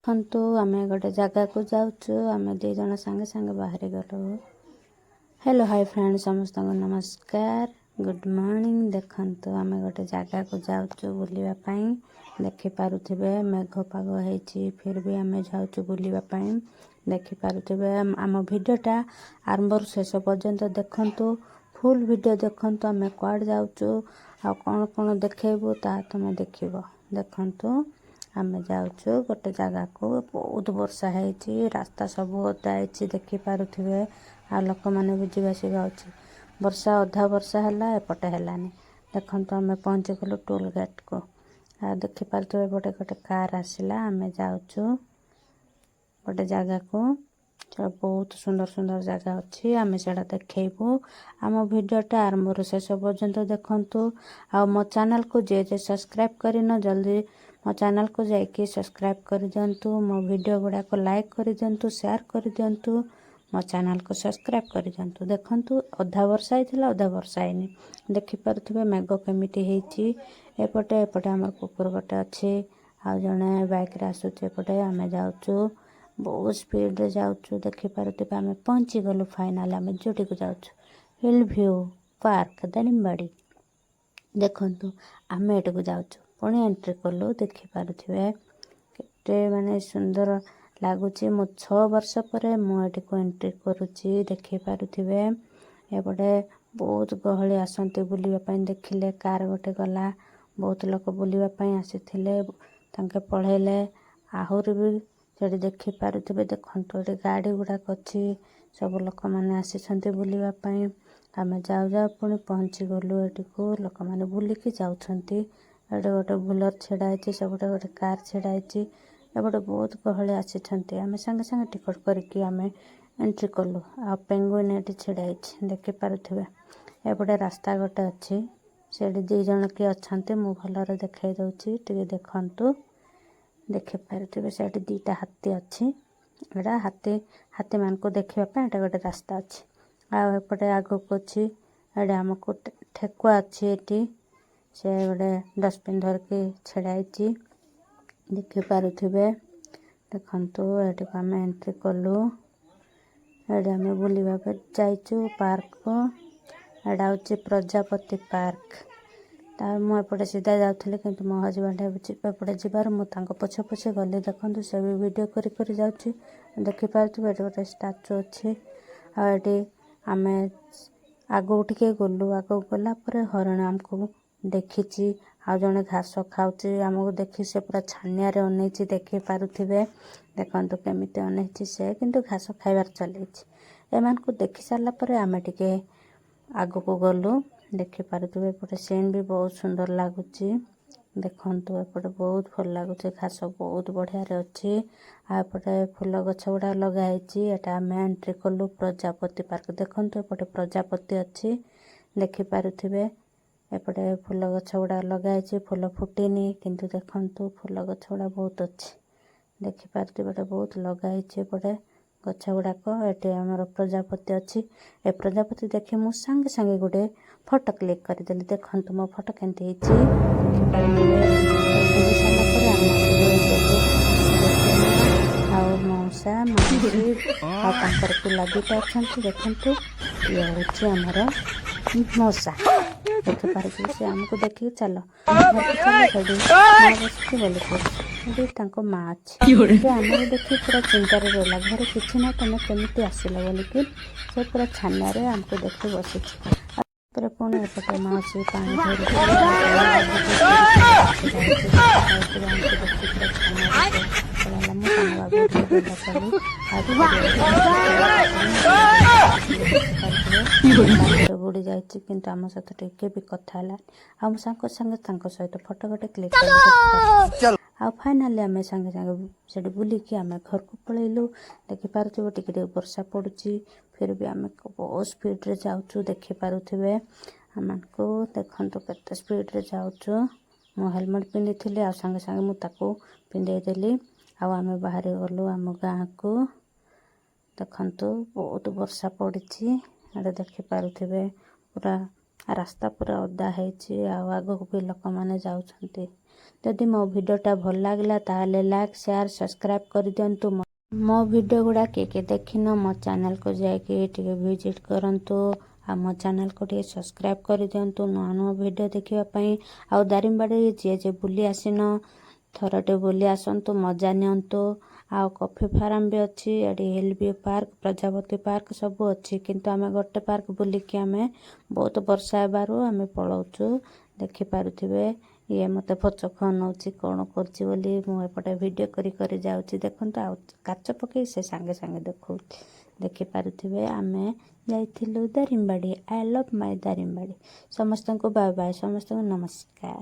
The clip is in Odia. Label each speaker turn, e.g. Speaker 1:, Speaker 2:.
Speaker 1: ଦେଖନ୍ତୁ, ଆମେ ଗୋଟେ ଜାଗାକୁ ଯାଉଛୁ। ଆମେ ଦୁଇ ଜଣ ସାଙ୍ଗେ ସାଙ୍ଗେ ବାହାରି ଗଲୁ। ହ୍ୟାଲୋ, ହାଇ ଫ୍ରେଣ୍ଡ, ସମସ୍ତଙ୍କୁ ନମସ୍କାର, ଗୁଡ଼୍ ମର୍ଣ୍ଣିଂ। ଦେଖନ୍ତୁ, ଆମେ ଗୋଟେ ଜାଗାକୁ ଯାଉଛୁ ବୁଲିବା ପାଇଁ। ଦେଖିପାରୁଥିବେ, ମେଘ ପାଗ ହେଇଛି, ଫିର୍ ବି ଆମେ ଯାଉଛୁ ବୁଲିବା ପାଇଁ। ଦେଖିପାରୁଥିବେ, ଆମ ଭିଡ଼ିଓଟା ଆରମ୍ଭରୁ ଶେଷ ପର୍ଯ୍ୟନ୍ତ ଦେଖନ୍ତୁ, ଫୁଲ୍ ଭିଡ଼ିଓ ଦେଖନ୍ତୁ। ଆମେ କୁଆଡ଼େ ଯାଉଛୁ ଆଉ କ'ଣ କ'ଣ ଦେଖେଇବୁ, ତାହା ତୁମେ ଦେଖିବ। ଦେଖନ୍ତୁ, ଆମେ ଯାଉଛୁ ଗୋଟେ ଜାଗାକୁ। ବହୁତ ବର୍ଷା ହେଇଛି, ରାସ୍ତା ସବୁ ଓଦା ହେଇଛି, ଦେଖିପାରୁଥିବେ। ଆଉ ଲୋକମାନେ ବି ଯିବା ଆସିବା ହେଉଛି। ବର୍ଷା ଅଧା ବର୍ଷା ହେଲା, ଏପଟେ ହେଲାନି। ଦେଖନ୍ତୁ, ଆମେ ପହଞ୍ଚିଗଲୁ ଟୋଲ୍ ଗେଟ୍କୁ। ଆଉ ଦେଖିପାରୁଥିବେ, ଏପଟେ ଗୋଟେ କାର୍ ଆସିଲା। ଆମେ ଯାଉଛୁ ଗୋଟେ ଜାଗାକୁ। ବହୁତ ସୁନ୍ଦର ସୁନ୍ଦର ଜାଗା ଅଛି, ଆମେ ସେଇଟା ଦେଖେଇବୁ। ଆମ ଭିଡ଼ିଓଟା ଆରମ୍ଭରୁ ଶେଷ ପର୍ଯ୍ୟନ୍ତ ଦେଖନ୍ତୁ। ଆଉ ମୋ ଚ୍ୟାନେଲକୁ ଯିଏ ଯିଏ ସବସ୍କ୍ରାଇବ୍ କରିନ, ଜଲ୍ଦି ମୋ ଚ୍ୟାନେଲକୁ ଯାଇକି ସବସ୍କ୍ରାଇବ୍ କରିଦିଅନ୍ତୁ। ମୋ ଭିଡ଼ିଓ ଗୁଡ଼ାକ ଲାଇକ୍ କରିଦିଅନ୍ତୁ, ସେୟାର କରିଦିଅନ୍ତୁ, ମୋ ଚ୍ୟାନେଲକୁ ସବସ୍କ୍ରାଇବ୍ କରିଦିଅନ୍ତୁ। ଦେଖନ୍ତୁ, ଅଧା ବର୍ଷା ହେଇଥିଲା, ଅଧା ବର୍ଷା ହେଇନି। ଦେଖିପାରୁଥିବେ, ମେଘ କେମିତି ହେଇଛି ଏପଟେ। ଏପଟେ ଆମର କୁକୁର ଗୋଟେ ଅଛି ଆଉ ଜଣେ ବାଇକ୍ରେ ଆସୁଛି। ଏପଟେ ଆମେ ଯାଉଛୁ, ବହୁତ ସ୍ପିଡ଼ରେ ଯାଉଛୁ। ଦେଖିପାରୁଥିବେ, ଆମେ ପହଞ୍ଚିଗଲୁ ଫାଇନାଲ୍। ଆମେ ଯେଉଁଠିକୁ ଯାଉଛୁ, ହିଲ୍ ଭ୍ୟୁ ପାର୍କ, ଦାରିଙ୍ଗବାଡ଼ି। ଦେଖନ୍ତୁ, ଆମେ ଏଠିକୁ ଯାଉଛୁ, ପୁଣି ଏଣ୍ଟ୍ରି କଲୁ। ଦେଖିପାରୁଥିବେ, କେତେ ମାନେ ସୁନ୍ଦର ଲାଗୁଛି। ମୁଁ 6 ବର୍ଷ ପରେ ମୁଁ ଏଠିକୁ ଏଣ୍ଟ୍ରି କରୁଛି। ଦେଖିପାରୁଥିବେ, ଏପଟେ ବହୁତ ଗହଳି ଆସନ୍ତି ବୁଲିବା ପାଇଁ। ଦେଖିଲେ, କାର୍ ଗୋଟେ ଗଲା। ବହୁତ ଲୋକ ବୁଲିବା ପାଇଁ ଆସିଥିଲେ, ତାଙ୍କେ ପଳେଇଲେ। ଆହୁରି ବି ସେଠି ଦେଖିପାରୁଥିବେ। ଦେଖନ୍ତୁ, ଏଠି ଗାଡ଼ି ଗୁଡ଼ାକ ଅଛି। ସବୁ ଲୋକମାନେ ଆସିଛନ୍ତି ବୁଲିବା ପାଇଁ। ଆମେ ଯାଉ ଯାଉ ପୁଣି ପହଞ୍ଚିଗଲୁ ଏଠିକୁ। ଲୋକମାନେ ବୁଲିକି ଯାଉଛନ୍ତି। ଏଠି ଗୋଟେ ବୋଲେରୋ ଛିଡ଼ା ହେଇଛି, ସେପଟେ ଗୋଟେ କାର୍ ଛିଡ଼ା ହେଇଛି। ଏପଟେ ବହୁତ ଗହଳି ଆସିଛନ୍ତି। ଆମେ ସାଙ୍ଗେ ସାଙ୍ଗେ ଟିକଟ କରିକି ଆମେ ଏଣ୍ଟ୍ରି କଲୁ। ଆଉ ପେଙ୍ଗୁଇନ୍ ଏଠି ଛିଡ଼ା ହେଇଛି, ଦେଖିପାରୁଥିବେ। ଏପଟେ ରାସ୍ତା ଗୋଟେ ଅଛି, ସେଠି ଦୁଇ ଜଣ କିଏ ଅଛନ୍ତି। ମୁଁ ଭଲରେ ଦେଖାଇ ଦେଉଛି, ଟିକେ ଦେଖନ୍ତୁ। ଦେଖିପାରୁଥିବେ, ସେଠି ଦୁଇଟା ହାତୀ ଅଛି। ଏଇଟା ହାତୀ, ହାତୀମାନଙ୍କୁ ଦେଖିବା ପାଇଁ ଏଇଟା ଗୋଟେ ରାସ୍ତା ଅଛି। ଆଉ ଏପଟେ ଆଗକୁ ଅଛି, ଏଇଟା ଆମକୁ ଠେକୁଆ ଅଛି। ଏଠି ସେ ଗୋଟେ ଡଷ୍ଟବିନ୍ ଧରିକି ଛିଡ଼ା ହେଇଛି, ଦେଖିପାରୁଥିବେ। ଦେଖନ୍ତୁ, ଏଠିକୁ ଆମେ ଏଣ୍ଟ୍ରି କଲୁ। ଏଠି ଆମେ ବୁଲିବା ପାଇଁ ଯାଇଛୁ ପାର୍କକୁ। ଏଇଟା ହେଉଛି ପ୍ରଜାପତି ପାର୍କ। ତା ମୁଁ ଏପଟେ ସିଧା ଯାଉଥିଲି, କିନ୍ତୁ ମୋ ହଜବେଣ୍ଡ ଏପଟେ ଯିବାରୁ ମୁଁ ତାଙ୍କ ପଛେ ପଛେ ଗଲି। ଦେଖନ୍ତୁ, ସେ ବି ଭିଡ଼ିଓ କରି କରି ଯାଉଛି। ଦେଖିପାରୁଥିବେ, ଏଠି ଗୋଟେ ଷ୍ଟାଚୁ ଅଛି। ଆଉ ଏଠି ଆମେ ଆଗକୁ ଟିକେ ଗଲୁ। ଆଗକୁ ଗଲା ପରେ ହରିଣ ଆମକୁ ଦେଖିଛି। ଆଉ ଜଣେ ଘାସ ଖାଉଛି। ଆମକୁ ଦେଖି ସେ ପୁରା ଛାନିଆରେ ଅନେଇଛି, ଦେଖିପାରୁଥିବେ। ଦେଖନ୍ତୁ, କେମିତି ଅନେଇଛି ସେ, କିନ୍ତୁ ଘାସ ଖାଇବାର ଚଲେଇଛି। ଏମାନଙ୍କୁ ଦେଖି ସାରିଲା ପରେ ଆମେ ଟିକେ ଆଗକୁ ଗଲୁ। ଦେଖିପାରୁଥିବେ, ଏପଟେ ସିନ୍ ବି ବହୁତ ସୁନ୍ଦର ଲାଗୁଛି। ଦେଖନ୍ତୁ, ଏପଟେ ବହୁତ ଭଲ ଲାଗୁଛି। ଘାସ ବହୁତ ବଢ଼ିଆରେ ଅଛି। ଆଉ ଏପଟେ ଫୁଲ ଗଛ ଗୁଡ଼ା ଲଗା ହେଇଛି। ଏଟା ଆମେ ଏଣ୍ଟ୍ରି କଲୁ ପ୍ରଜାପତି ପାର୍କ। ଦେଖନ୍ତୁ, ଏପଟେ ପ୍ରଜାପତି ଅଛି, ଦେଖିପାରୁଥିବେ। ଏପଟେ ଫୁଲ ଗଛ ଗୁଡ଼ା ଲଗା ହେଇଛି, ଫୁଲ ଫୁଟିନି କିନ୍ତୁ। ଦେଖନ୍ତୁ, ଫୁଲ ଗଛ ଗୁଡ଼ା ବହୁତ ଅଛି, ଦେଖିପାରୁଥିବେ। ଏଟା ବହୁତ ଲଗା ହେଇଛି ଏପଟେ ଗଛ ଗୁଡ଼ାକ। ଏଠି ଆମର ପ୍ରଜାପତି ଅଛି। ଏ ପ୍ରଜାପତି ଦେଖି ମୁଁ ସାଙ୍ଗେ ସାଙ୍ଗେ ଗୋଟେ ଫଟୋ କ୍ଲିକ୍ କରିଦେଲି। ଦେଖନ୍ତୁ, ମୋ ଫଟୋ କେମିତି ହେଇଛି, ଦେଖିପାରୁଥିବେ। ବୁଲି ସାରିଲା ପରେ ଆମେ ଆସିଲୁ ଏଠିକୁ। ଆଉ ମଉସା, ମାଉସୀ ଆଉ ତାଙ୍କର ପିଲା ଦୁଇଟା ଅଛନ୍ତି। ଦେଖନ୍ତୁ, ଇଏ ହେଉଛି ଆମର ମଉସା, ଦେଖିପାରୁଥିବେ। ସେ ଆମକୁ ଦେଖିକି ଚାଲ ଘରକୁ ଚାଲ, ସେଠି ମା ବସିଛି ବୋଲି କହୁଛି। ସେଠି ତାଙ୍କ ମା ଅଛି। ସେ ଆମକୁ ଦେଖି ପୁରା ଚିନ୍ତାରେ ରହିଲା। ଘରେ କିଛି ନା, ତମେ କେମିତି ଆସିଲ ବୋଲିକି ସେ ପୁରା ଛାନିଆରେ ଆମକୁ ଦେଖି ବସିଛି। ତାପରେ ପୁଣି ଏପଟେ ମାଉସୀ ପାଣି ଧରିକି ଛିଡ଼ା ହେଇଛି, ଦେଖିପାରୁଥିବେ। ଆମକୁ ଦେଖି ପୁରା ଛାନିଆରେ ସେ ପଳେଇଲା। ମୁଁ ସାନ ବାବୁ ଟିକେ ଗେଲ କଲି। ଆଉ ଦେଖିପାରୁଥିବେ, ପାଣିରେ ବୁଡ଼ି ଯାଇଛି, କିନ୍ତୁ ଆମ ସହିତ ଟିକେ ବି କଥା ହେଲାନି। ଆଉ ମୁଁ ସାଙ୍ଗ ସାଙ୍ଗେ ତାଙ୍କ ସହିତ ଫଟୋ ଗୋଟେ କ୍ଲିକ୍ କଲି, ଦେଖିପାରୁଥିବେ। ଆଉ ଫାଇନାଲି ଆମେ ସାଙ୍ଗେ ସାଙ୍ଗେ ସେଠି ବୁଲିକି ଆମେ ଘରକୁ ପଳେଇଲୁ। ଦେଖିପାରୁଥିବେ, ଟିକେ ଟିକେ ବର୍ଷା ପଡ଼ୁଛି, ଫିର୍ ବି ଆମେ ବହୁତ ସ୍ପିଡ଼ରେ ଯାଉଛୁ। ଦେଖିପାରୁଥିବେ ଆମମାନଙ୍କୁ। ଦେଖନ୍ତୁ, କେତେ ସ୍ପିଡ଼ରେ ଯାଉଛୁ। ମୁଁ ହେଲମେଟ୍ ପିନ୍ଧିଥିଲି ଆଉ ସାଙ୍ଗେ ସାଙ୍ଗେ ମୁଁ ତାକୁ ପିନ୍ଧେଇ ଦେଲି। ଆଉ ଆମେ ବାହାରି ଗଲୁ ଆମ ଗାଁକୁ। ଦେଖନ୍ତୁ, ବହୁତ ବର୍ଷା ପଡ଼ିଛି ଏଇଟା, ଦେଖିପାରୁଥିବେ। ପୁରା ରାସ୍ତା ପୁରା ଓଦା ହେଇଛି। ଆଉ ଆଗକୁ ବି ଲୋକମାନେ ଯାଉଛନ୍ତି। ଯଦି ମୋ ଭିଡ଼ିଓଟା ଭଲ ଲାଗିଲା, ତାହେଲେ ଲାଇକ୍, ସେୟାର, ସବସ୍କ୍ରାଇବ୍ କରିଦିଅନ୍ତୁ। ମୋ ଭିଡ଼ିଓ ଗୁଡ଼ା କିଏ କିଏ ଦେଖିନ, ମୋ ଚ୍ୟାନେଲକୁ ଯାଇକି ଟିକେ ଭିଜିଟ୍ କରନ୍ତୁ ଆଉ ମୋ ଚ୍ୟାନେଲକୁ ଟିକେ ସବସ୍କ୍ରାଇବ୍ କରିଦିଅନ୍ତୁ ନୂଆ ନୂଆ ଭିଡ଼ିଓ ଦେଖିବା ପାଇଁ। ଆଉ ଦାରିଙ୍ଗବାଡ଼ି ଯିଏ ଯିଏ ବୁଲି ଆସିନ, ଥରଟେ ବୁଲି ଆସନ୍ତୁ, ମଜା ନିଅନ୍ତୁ। ଆଉ କଫି ଫାର୍ମ ବି ଅଛି ଏଠି, ହିଲ୍ ଭିଉ ପାର୍କ, ପ୍ରଜାପତି ପାର୍କ ସବୁ ଅଛି। କିନ୍ତୁ ଆମେ ଗୋଟେ ପାର୍କ ବୁଲିକି ଆମେ ବହୁତ ବର୍ଷା ହେବାରୁ ଆମେ ପଳାଉଛୁ। ଦେଖିପାରୁଥିବେ, ଇଏ ମୋତେ ପଛକୁ ଅନଉଛି କ'ଣ କରୁଛି ବୋଲି। ମୁଁ ଏପଟେ ଭିଡ଼ିଓ କରି କରି ଯାଉଛି, ଦେଖନ୍ତୁ। ଆଉ କାଚ ପକେଇ ସେ ସାଙ୍ଗେ ସାଙ୍ଗେ ଦେଖାଉଛି। ଦେଖିପାରୁଥିବେ, ଆମେ ଯାଇଥିଲୁ Daringbadi. I love my Daringbadi. ସମସ୍ତଙ୍କୁ ବାଏ ବାଏ, ସମସ୍ତଙ୍କୁ ନମସ୍କାର।